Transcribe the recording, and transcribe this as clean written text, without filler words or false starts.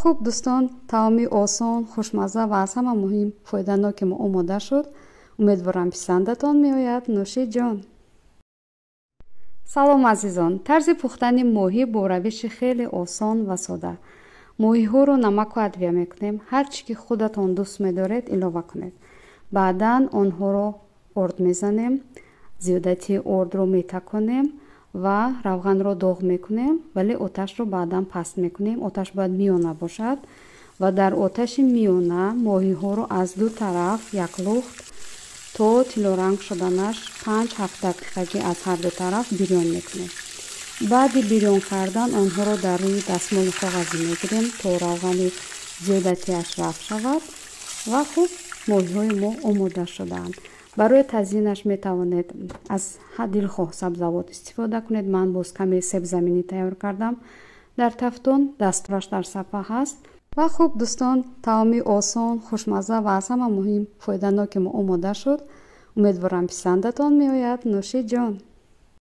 Хуб, дӯстон, таоми осон, хушмазза ва аз ҳама муҳим фоиданоки мо омода шуд. Умедворам, писандатон меояд. Нӯши ҷон. Салом, азизон! Тарзи пухтани моҳӣ бо равиши хеле осон ва сода. Моҳиҳоро намаку адвия мекунем. Ҳар чӣ ки худатон дӯст медоред, илова кунед. Баъдан онҳоро орд мезанем, зиёдатии ордро метаконем ва равғанро доғ мекунем, вале оташро баъдан паст мекунем. Оташ бояд миёна бошад ва дар оташи миёна моҳиҳоро аз ду тараф яклухт то тиллоранг шуданаш 5-7 дақиқагӣ аз ҳар ду тараф бирён мекунем. Баъди бирён кардан онҳоро дар рӯи дастмоли коғазӣ мегирем, то равғани зиёдатиаш рафт шавад. Ва хуб, моҳиҳои мо омода шудаанд. Барои тазйинаш метавонед аз дилхоҳ сабзавот истифода кунед. Ман боз каме себзаминӣ тайёр кардам дар тафтон. Дастураш дар сафҳа ҳаст. Ва хуб, дӯстон, таоми осон, хушмазза ва аз ҳама муҳим фоиданоки мо омода шуд. Умедворам, писандатон меояд. Нӯши ҷон.